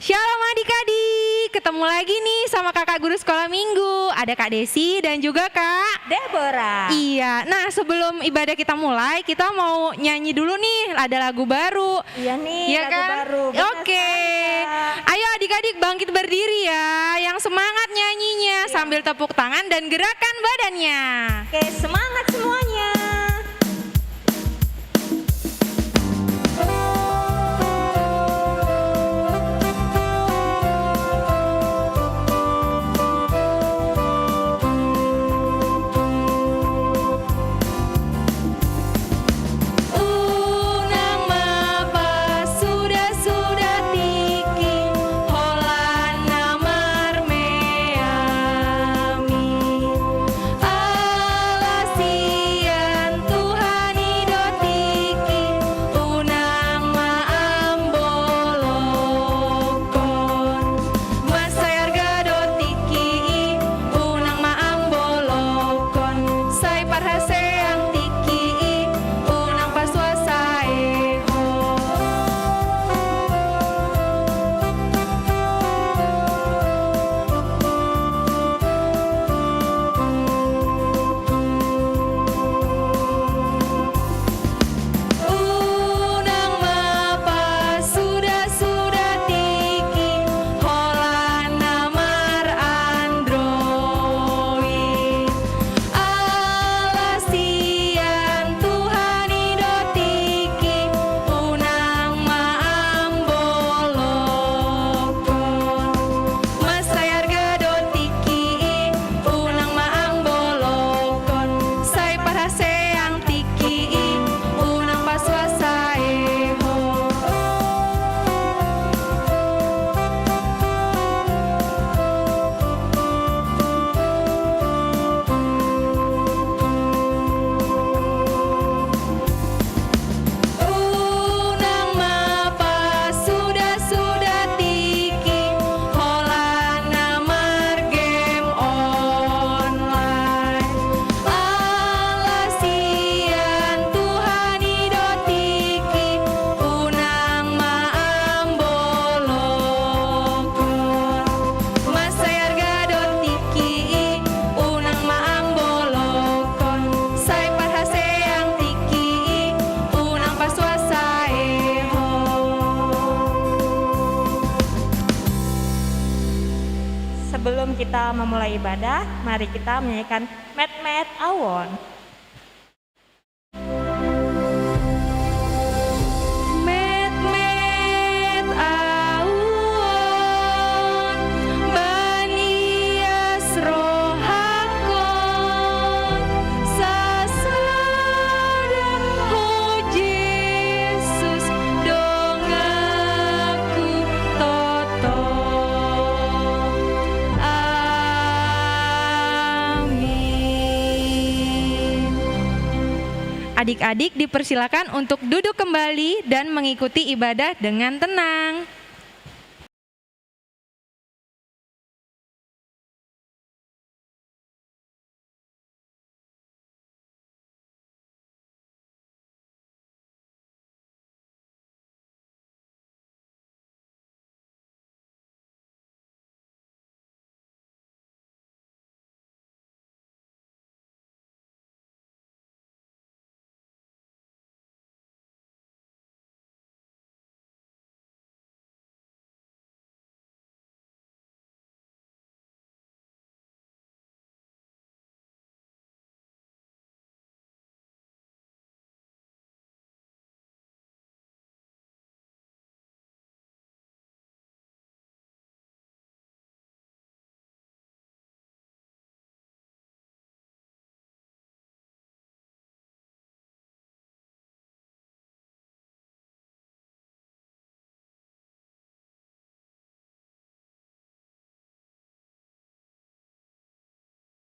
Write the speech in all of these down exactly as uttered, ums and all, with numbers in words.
Shalom adik-adik, ketemu lagi nih sama kakak guru sekolah minggu. Ada Kak Desi dan juga Kak Deborah. Iya, nah, sebelum ibadah kita mulai, kita mau nyanyi dulu nih, ada lagu baru. Iya nih, iya lagu kan? Baru. Benar. Oke. Sekali, Kak. Ayo adik-adik bangkit berdiri ya, yang semangat nyanyinya, iya, sambil tepuk tangan dan gerakan badannya. Oke, semangat semuanya. Unang ma pasuda-suda tingki, holan na marmeam i. Ala sian Tuhan i do tingki, unang ma ambolongkon. Mansai arga do tingki i, unang ma ambolongkon. Sai parhaseang tingki i, unang pasuasai ho. Unang ma pasuda-suda tingki, holan na marandro i. Ala sian Tuhan i do tingki, unang ma ambolongkon. Mansai arga do tingki i, unang ma ambolongkon. Sai parhaseang tingki i, unang pasuasai ho. Unang ma pasuda-suda tingki, holan na margame online. Ala sian Tuhan i do tingki, unang ma ambolongkon. Mansai arga do tingki i, unang ma ambolongkon. Sai parhaseang tingki i, unang pasuasai ho. Sebelum kita memulai ibadah, mari kita menyanyikan Metmet Au on. Metmet au on, banias rohangkon, sasada ho Jesus, donganku toto. Amin. Adik-adik dipersilakan untuk duduk kembali dan mengikuti ibadah dengan tenang.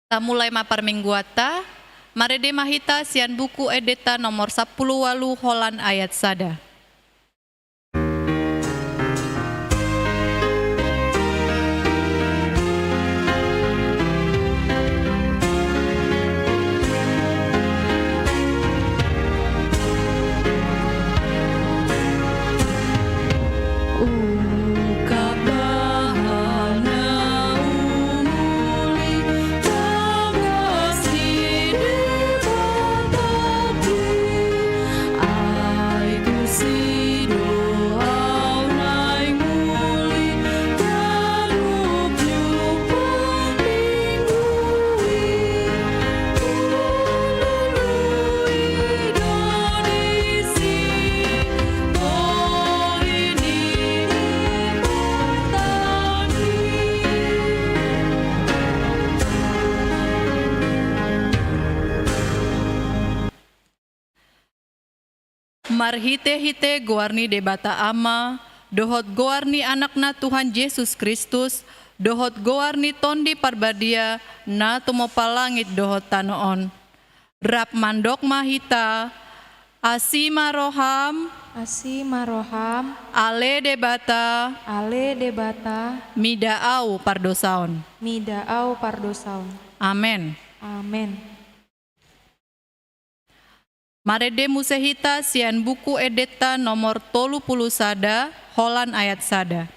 Tamulai ma parmingguanta, marende ma hita sian Buku Endenta nomor sampulu ualu holan ayat sada. Ungkap Marhite-hite goar ni Debata Ama, dohot goar ni Anakna Tuhan Jesus Kristus, dohot goar ni Tondi Parbadia, na tumompa langit dohot tano on. Rap mandok ma hita, asi ma roham. Asi ma roham. Ale Debata. Ale Debata. Mida au pardosaon. Mida au pardosaon. Amen. Amen. Marende muse hita sian Buku Endenta nomor tolu pulu sada, holan ayat sada.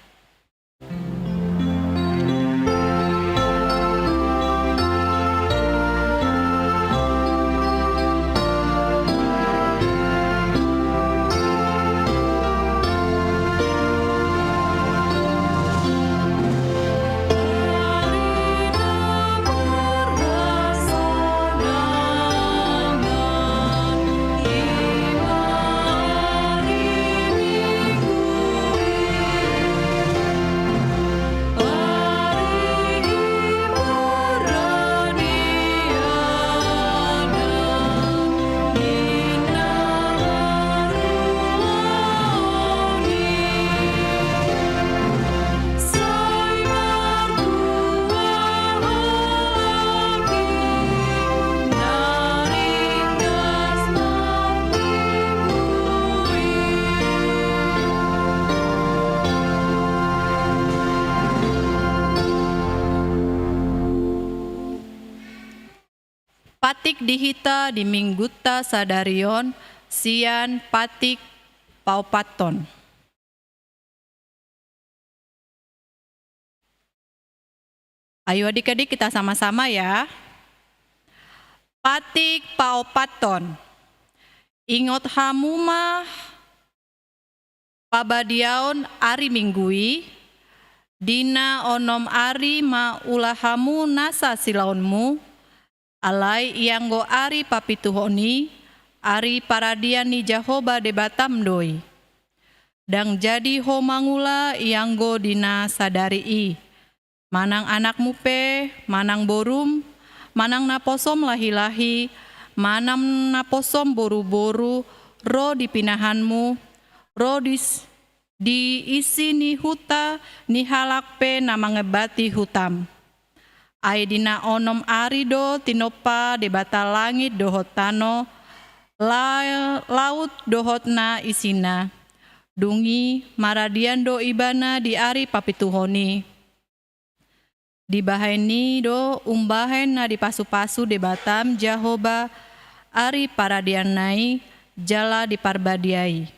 Patik di hita di minggunta sadari on, sian patik paopathon. Ayo adik-adik, kita sama-sama ya. Patik paopathon. Ingot hamu ma pabadiaon ari Minggu i, di na onom ari ma ula hamu nasa silaonmu, alai ianggo ari papituhon i, ari paradian ni Jahowa Debatam do i. Ndang jadi ho mangula ianggo di na sadari i, manang anakmu pe, manang borum, manang naposom lahi-lahi, manang naposom boru-boru, ro di pinahanmu, ro di s-, di isi ni huta ni halak pe na mangebati hutam. Ai di na onom ari do tinompa Debata langit dohot tano, la-, laut dohot na isina. Dung i maradian do Ibana di ari papituhon i. Dibahen i do umbahen na dipasu-pasu Debatam Jahowa ari paradianna i jala diparbadia i.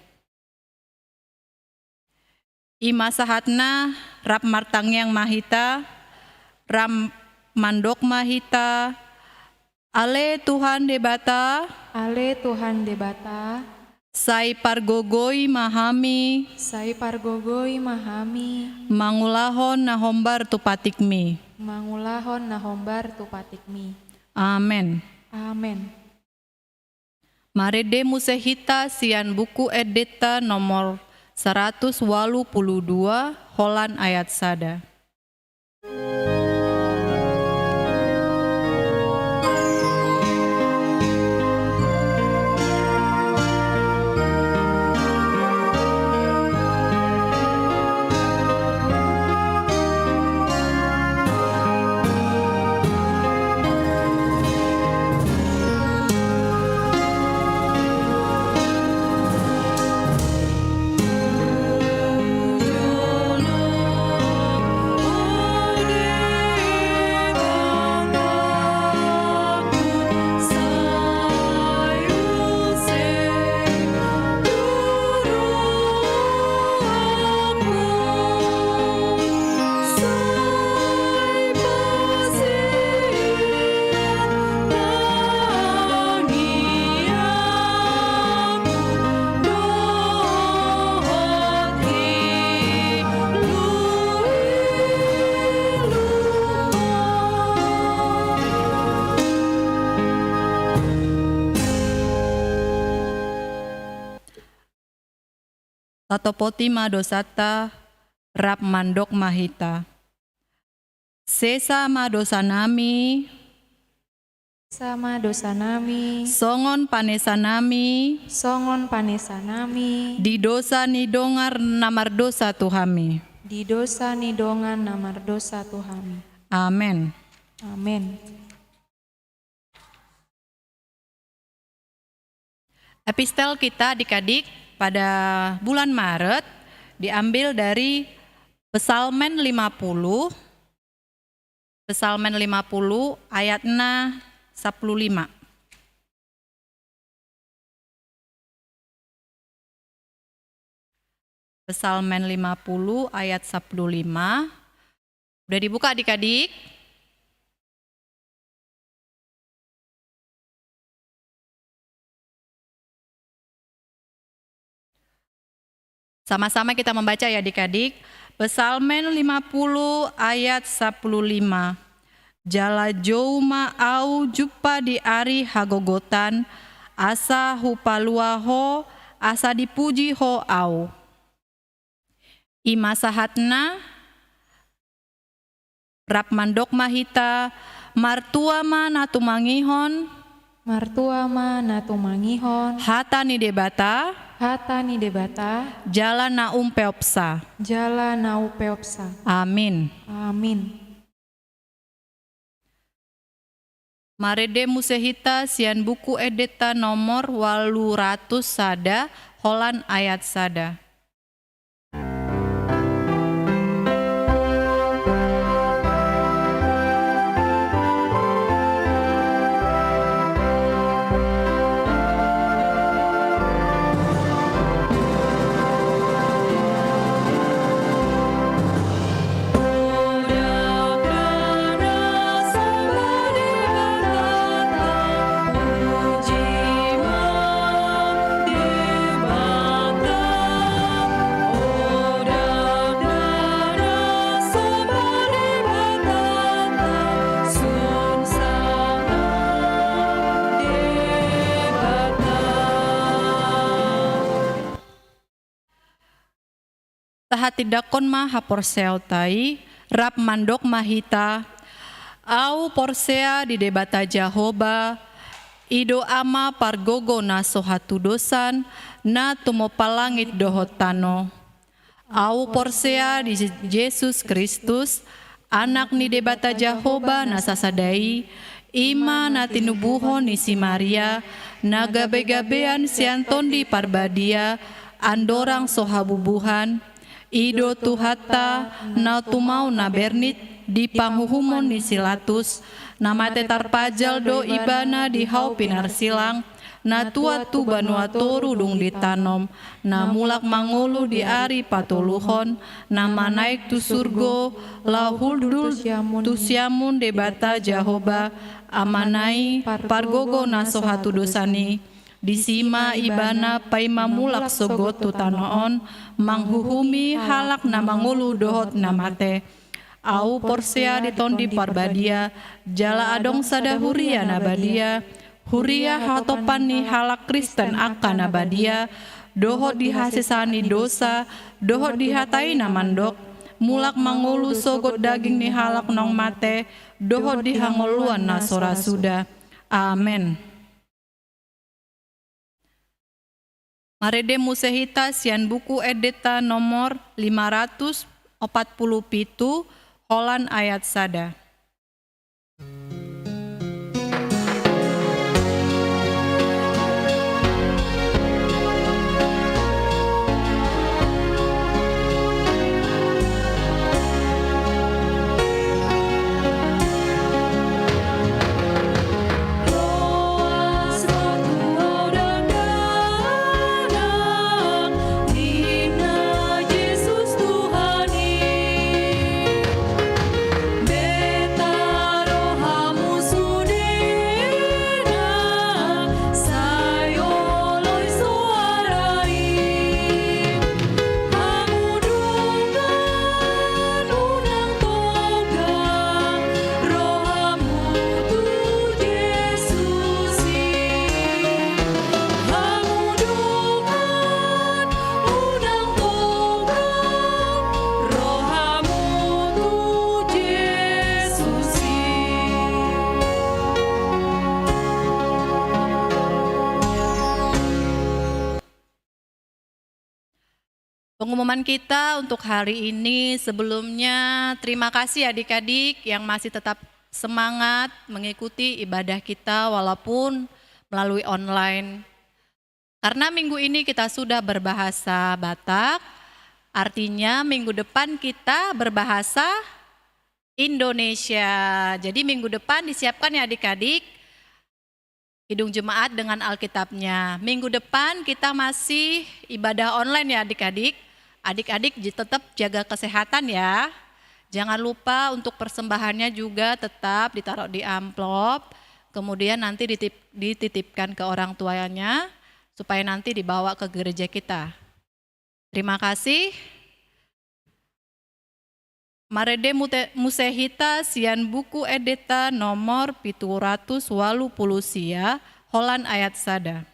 I ma sahatna, rap martangiang ma hita, rap mandok ma hita, Ale Tuhan Debata. Ale Tuhan Debata. Sai pargogoi ma hami. Sai pargogoi ma hami. Mangulahon na hombar tu patikmi. Mangulahon na hombar tu patikmi. Amen. Amen. Marende muse hita sian Buku Endenta nomor saratus ualu pulu dua, holan ayat sada. Tatopoti ma dosanta, rap mandok ma hita. Sesa ma dosanami, Sama dosanami. Songon panesanami. Songon panesanami. Di dosa ni dongan na mardosa tu hami. Di dosa ni dongan na mardosa tu hami. Amen. Amen. Epistel kita adik-adik pada bulan Maret diambil dari Psalmen lima puluh, Psalmen lima puluh ayatna sampulu lima. Psalmen lima puluh ayat sampulu lima. Udah dibuka, adik-adik? Sama-sama kita membaca ya, adik-adik. Psalmen lima puluh ayat sampulu lima. Jala jou ma ahu jumpa di ari hagogotan, asa hupalua ho, asa dipuji ho ahu. I ma sahatna, rap mandok ma hita, martua ma na tumangihon. Martua ma na tumangihon. Hata ni Debata. Hata ni Debata. Jala na umpeopsa. Jala na umpeopsa. Amin. Amin. Marende muse hita sian buku endenta nomor ualu ratus sada, holan ayat sada. Tahatindangkon ma haporseaonta i, rap mandok ma hita, ahu porsea di Debata Jahowa, i do Ama pargogo na so hatudosan, na tumompa langit dohot tano. Ahu porsea di Jesus Kristus, Anak ni Debata Jahowa na sasada i, i ma na tinubuhon ni si Maria, na gabegabean sian Tondi Parbadia, andorang so habubuhan, i do Tuhanta, na tumau na bernit di panguhumon ni si Latus, na mate tarpajal do Ibana di hau pinarsilang, na tuat tu banua toru dung ditanom, na mulak mangolu di ari patoluhon, na manaek tu surgo, laho hundul tu siamun Debata Jahowa, Amana i, pargogo na so hatudosan i. Disi ma Ibana paima mulak sogot tu tano on, manghuhumi halak na mangolu dohot na mate. Ahu porsea di Tondi Parbadia, jala adong sada huria na badia, huria hatopan ni halak Kristen angka na badia, dohot di hasesaan ni dosa, dohot di hata i na mandok, mulak mangolu sogot daging ni halak naung mate, dohot di hangoluan na so ra suda. Amen. Marende muse hita sian buku endenta nomor lima ratus opat pulu pitu, holan ayat sada. Pengumuman kita untuk hari ini, sebelumnya terima kasih adik-adik yang masih tetap semangat mengikuti ibadah kita walaupun melalui online. Karena minggu ini kita sudah berbahasa Batak, artinya minggu depan kita berbahasa Indonesia. Jadi minggu depan disiapkan ya adik-adik, Kidung Jumat dengan Alkitabnya. Minggu depan kita masih ibadah online ya adik-adik. Adik-adik j-, tetap jaga kesehatan ya. Jangan lupa untuk persembahannya juga tetap ditaruh di amplop. Kemudian nanti ditip-, dititipkan ke orang tuanya supaya nanti dibawa ke gereja kita. Terima kasih. Marende mute-, muse hita sian Buku Endenta nomor pitu ratus ualu pulu sia, holan ayat sada.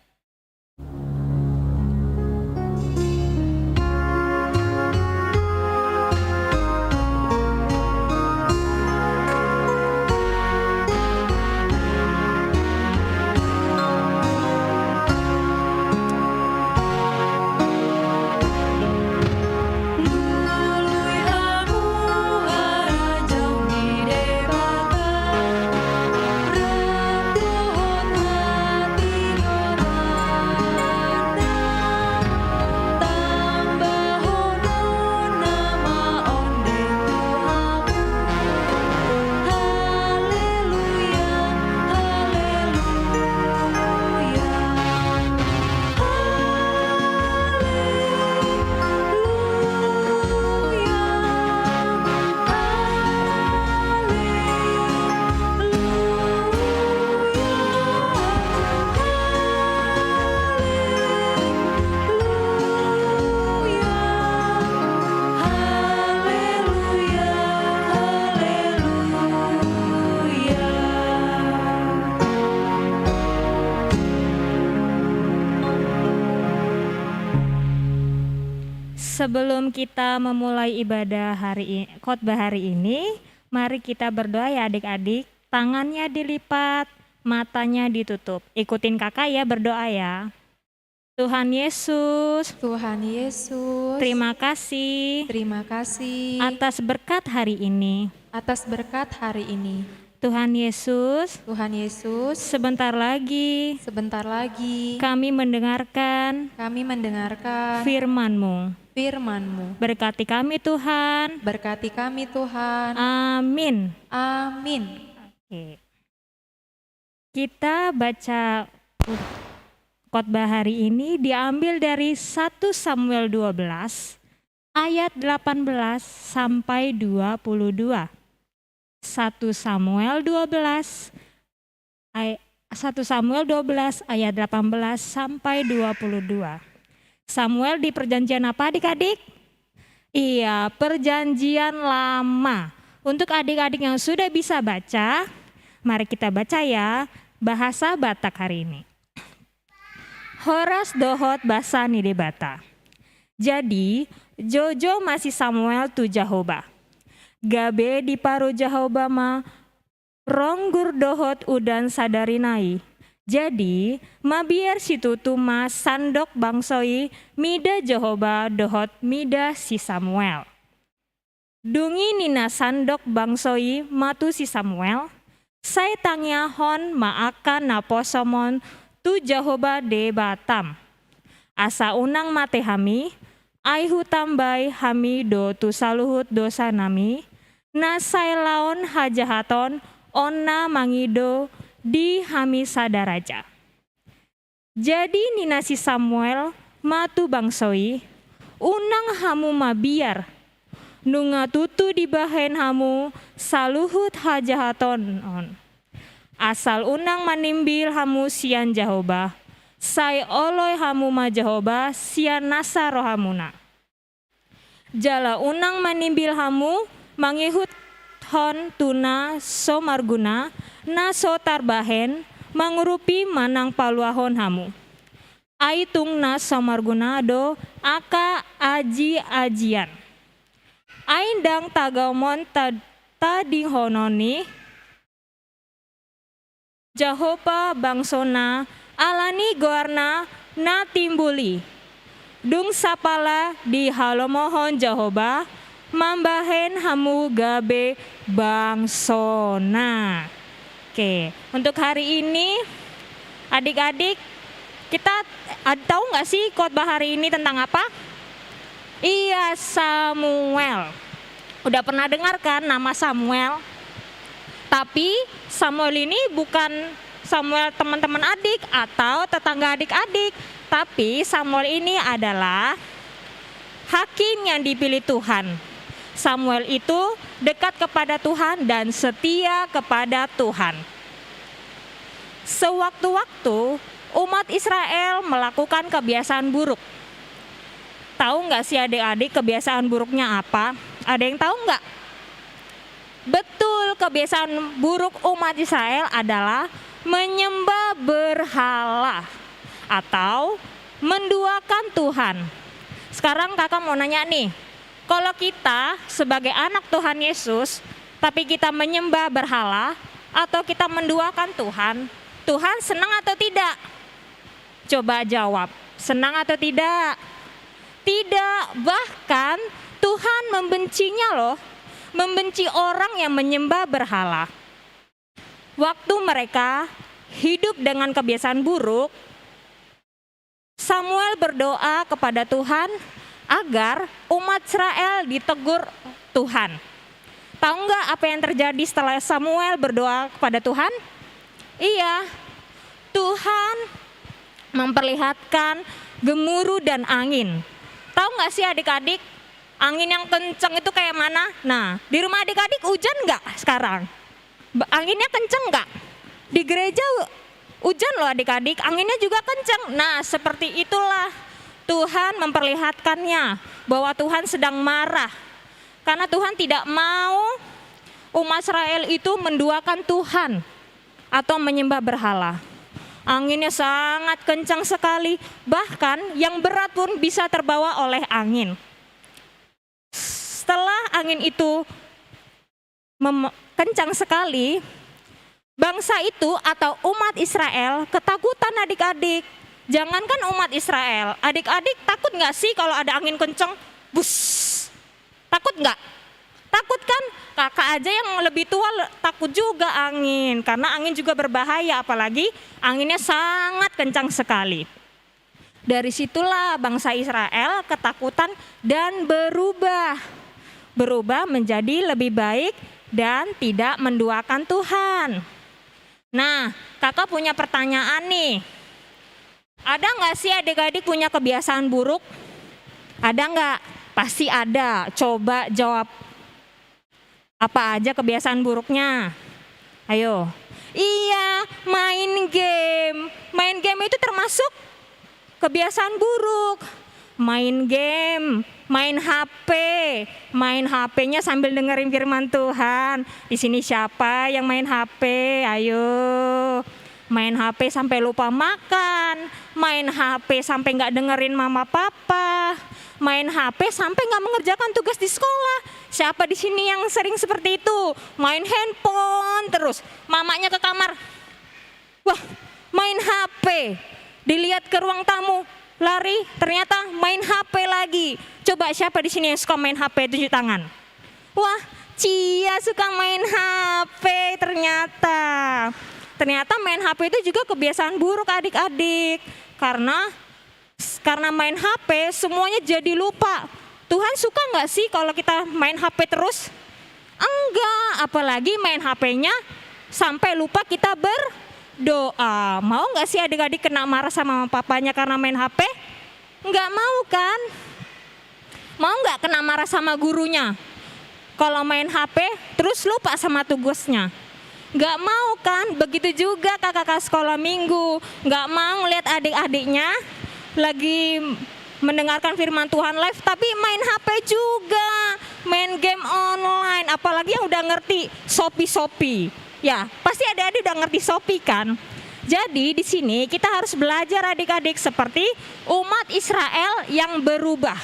Sebelum kita memulai ibadah hari i-, khotbah hari ini, mari kita berdoa ya adik-adik. Tangannya dilipat, matanya ditutup. Ikutin kakak ya, berdoa ya. Tuhan Yesus. Tuhan Yesus. Terima kasih. Terima kasih. Atas berkat hari ini. Atas berkat hari ini. Tuhan Yesus. Tuhan Yesus. Sebentar lagi. Sebentar lagi. Kami mendengarkan. Kami mendengarkan. Firman-Mu. Firman-Mu. Berkati kami, Tuhan. Berkati kami, Tuhan. Amin. Amin. Oke. Kita baca khotbah hari ini diambil dari satu Samuel dua belas ayat delapan belas sampai dua puluh dua. Satu Samuel dua belas ay-, satu Samuel dua belas ayat delapan belas sampai dua puluh dua. Samuel di perjanjian apa, adik-adik? Iya, perjanjian lama. Untuk adik-adik yang sudah bisa baca, mari kita baca ya, bahasa Batak hari ini. Horas dohot basa ni Debata. Jadi, joujou ma si Samuel tu Jahowa. Gabe diparroha Jahowa ma ronggur dohot udan sadari nai. Jadi, mabiar situtu ma sandok bangso i mida Jahowa dohot mida si Samuel. Dung i ninna sandok bangso i ma tu si Samuel, sai tangiangkon ma angka naposomon tu Jahowa Debatam. Asa unang mate hami, ai hutambai hami do tu saluhut dosanami, na sai laon hajahaton on na mangido di hami sada raja. Jadi ninna si Samuel ma tu bangso i, unang hamu mabiar, nunga tutu dibahen hamu saluhut hajahaton on. Asal unang manimbil hamu sian Jahowa, sai oloi hamu ma Jahowa sian nasa rohamuna. Jala unang manimbil hamu mangihuthon tu na so marguna, na so tarbahen, mangurupi manang paluahon hamu. Ai tung na so marguna do angka ajiajian. Ai ndang tagamon ta-, tadinghonon ni Jahowa bangsona, ala ni goarna na timbul i. Dung sapala dihalomohon Jahowa, mambahen hamu gabe bangsona. Oke, untuk hari ini, adik-adik, kita ad-, tahu nggak sih khotbah hari ini tentang apa? Iya, Samuel. Udah pernah dengar kan nama Samuel? Tapi Samuel ini bukan Samuel teman-teman adik atau tetangga adik-adik, tapi Samuel ini adalah hakim yang dipilih Tuhan. Samuel itu dekat kepada Tuhan dan setia kepada Tuhan. Sewaktu-waktu umat Israel melakukan kebiasaan buruk. Tahu nggak sih adik-adik kebiasaan buruknya apa? Ada yang tahu nggak? Betul, kebiasaan buruk umat Israel adalah menyembah berhala atau menduakan Tuhan. Sekarang kakak mau nanya nih, kalau kita sebagai anak Tuhan Yesus, tapi kita menyembah berhala atau kita menduakan Tuhan, Tuhan senang atau tidak? Coba jawab, senang atau tidak? Tidak, bahkan Tuhan membencinya loh, membenci orang yang menyembah berhala. Waktu mereka hidup dengan kebiasaan buruk, Samuel berdoa kepada Tuhan agar umat Israel ditegur Tuhan. Tahu nggak apa yang terjadi setelah Samuel berdoa kepada Tuhan? Iya, Tuhan memperlihatkan gemuruh dan angin. Tahu nggak sih adik-adik, angin yang kenceng itu kayak mana? Nah, di rumah adik-adik hujan nggak sekarang? Ba-, anginnya kenceng nggak? Di gereja hu-, hujan loh adik-adik, anginnya juga kenceng. Nah, seperti itulah Tuhan memperlihatkannya bahwa Tuhan sedang marah. Karena Tuhan tidak mau umat Israel itu menduakan Tuhan atau menyembah berhala. Anginnya sangat kencang sekali, bahkan yang berat pun bisa terbawa oleh angin. Setelah angin itu mem-, kencang sekali, bangsa itu atau umat Israel ketakutan, adik-adik. Jangankan umat Israel, adik-adik takut nggak sih kalau ada angin kenceng? Bus. Takut nggak? Takut kan? Kakak aja yang lebih tua le-, takut juga angin, karena angin juga berbahaya, apalagi anginnya sangat kencang sekali. Dari situlah bangsa Israel ketakutan dan berubah. Berubah menjadi lebih baik dan tidak menduakan Tuhan. Nah, kakak punya pertanyaan nih. Ada nggak sih adik-adik punya kebiasaan buruk? Ada nggak? Pasti ada. Coba jawab. Apa aja kebiasaan buruknya? Ayo. Iya, main game. Main game itu termasuk kebiasaan buruk. Main game, main H P, main H P-nya sambil dengerin firman Tuhan. Di sini siapa yang main H P? Ayo. Main H P sampai lupa makan, main H P sampai nggak dengerin mama papa, main H P sampai nggak mengerjakan tugas di sekolah. Siapa di sini yang sering seperti itu? Main handphone terus. Mamanya ke kamar, wah, main H P. Dilihat ke ruang tamu, lari, ternyata main H P lagi. Coba siapa di sini yang suka main H P, tunjuk tangan. Wah, Cia suka main H P ternyata. Ternyata main H P itu juga kebiasaan buruk adik-adik. Karena, karena main H P semuanya jadi lupa. Tuhan suka nggak sih kalau kita main H P terus? Enggak, apalagi main H P-nya sampai lupa kita berdoa. Mau nggak sih adik-adik kena marah sama papanya karena main H P? Nggak mau kan? Mau nggak kena marah sama gurunya kalau main H P terus lupa sama tugasnya? Nggak mau kan? Begitu juga kakak-kakak sekolah minggu, nggak mau lihat adik-adiknya lagi mendengarkan firman Tuhan live, tapi main H P juga, main game online, apalagi yang udah ngerti Shopee-Shopee. Ya, pasti adik-adik udah ngerti Shopee kan? Jadi di sini kita harus belajar adik-adik seperti umat Israel yang berubah.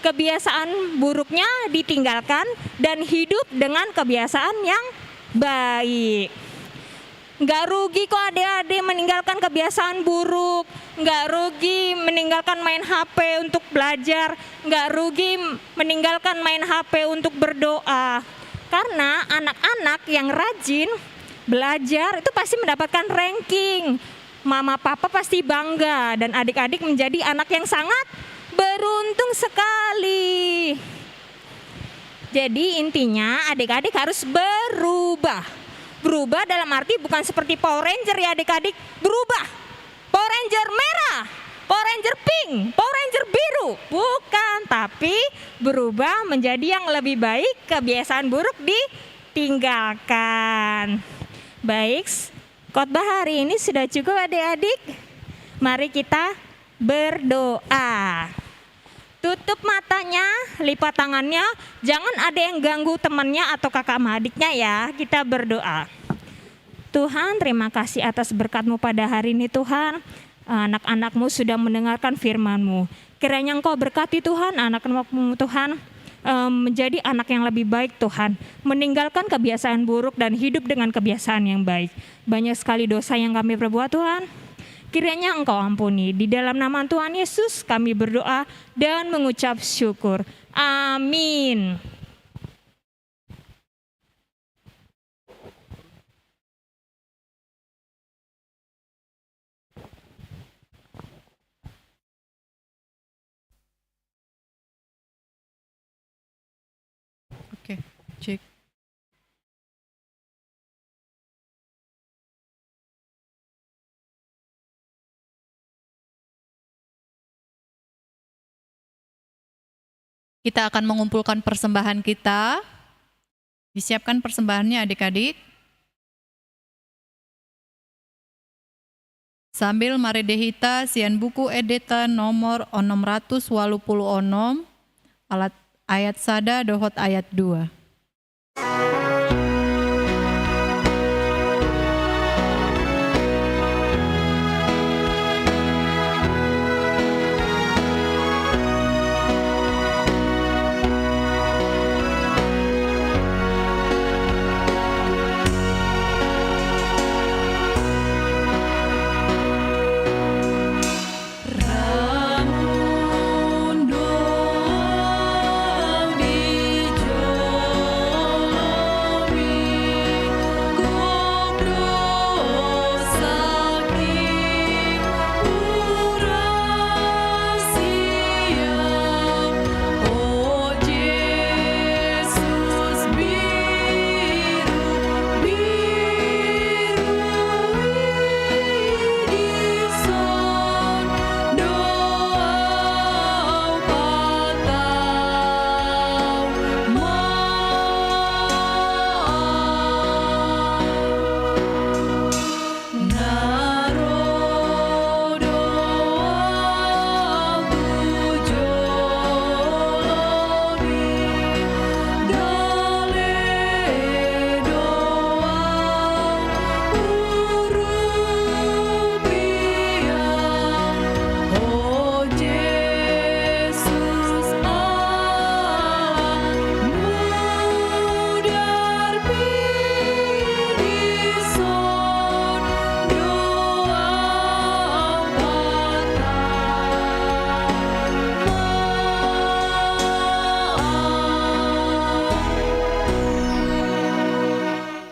Kebiasaan buruknya ditinggalkan dan hidup dengan kebiasaan yang baik. Nggak rugi kok adik-adik meninggalkan kebiasaan buruk, nggak rugi meninggalkan main H P untuk belajar, nggak rugi meninggalkan main H P untuk berdoa. Karena anak-anak yang rajin belajar itu pasti mendapatkan ranking. Mama papa pasti bangga dan adik-adik menjadi anak yang sangat beruntung sekali. Jadi intinya adik-adik harus berubah. Berubah dalam arti bukan seperti Power Ranger ya adik-adik. Berubah. Power Ranger merah, Power Ranger pink, Power Ranger biru. Bukan, tapi berubah menjadi yang lebih baik, kebiasaan buruk ditinggalkan. Baik, s-, khotbah hari ini sudah cukup adik-adik. Mari kita berdoa. Tutup matanya, lipat tangannya, jangan ada yang ganggu temannya atau kakak sama adiknya ya. Kita berdoa. Tuhan, terima kasih atas berkat-Mu pada hari ini, Tuhan. Anak-anak-Mu sudah mendengarkan firman-Mu. Kiranya Engkau berkati, Tuhan, anak-anak-Mu, Tuhan, em, menjadi anak yang lebih baik, Tuhan. Meninggalkan kebiasaan buruk dan hidup dengan kebiasaan yang baik. Banyak sekali dosa yang kami perbuat, Tuhan. Kiranya Engkau ampuni. Di dalam nama Tuhan Yesus kami berdoa dan mengucap syukur. Amin. Oke, cek. Kita akan mengumpulkan persembahan kita. Disiapkan persembahannya, adik-adik. Sambil marende hita sian buku Endeta nomor onom ratus walu pulu onom, alat, ayat sada dohot ayat dua.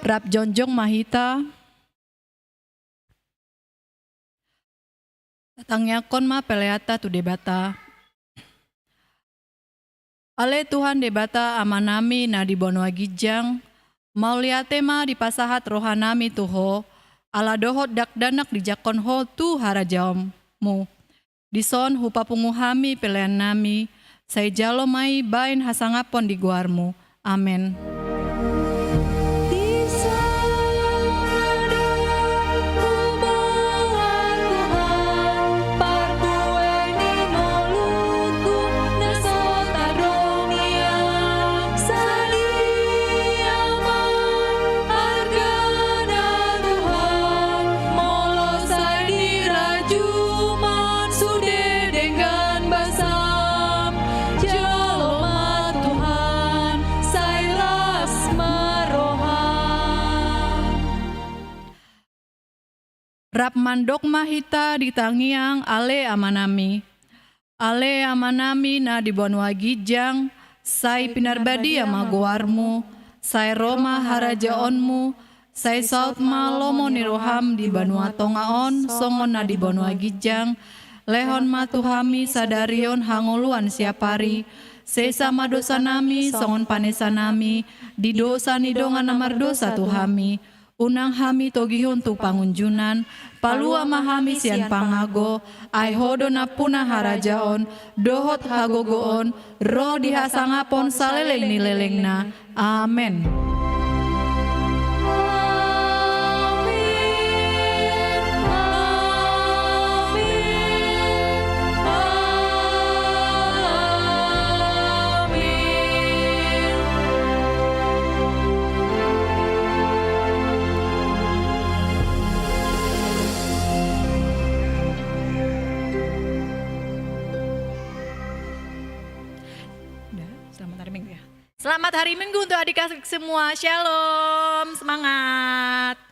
Rap jongjong ma hita. Tatangiangkon ma peleanta tu Debata. Ale Tuhan Debata Amanami na di banua ginjang, mauliate ma dipasahat rohanami tu Ho, ala dohot dakdanak dijangkon Ho tu harajaonMu. Dison hupapungu hami peleannami, sai jalo ma i baen hasangapon di goarMu. Amen. Rap mandok ma hita di tangiang Ale Amanami. Ale Amanami na di banua ginjang, sai pinarbadia ma goarmu, sai ro ma harajaonmu, sai saut ma lomo ni roham di banua tonga on, songon na di banua ginjang. Lehon ma tu hami sadari on hangoluan siapari, sesa ma dosanami, songon panesanami di dosa ni dongan na mardosa tu hami. Unang hami togihon tu pangunjunan, palua ma hami sian pangago, ai Ho do nampuna harajaon, dohot hagogoon, ro di hasangapon saleleng ni lelengna. Amen. Udah, selamat hari Minggu ya. Selamat hari Minggu untuk adik-adik semua. Shalom, semangat.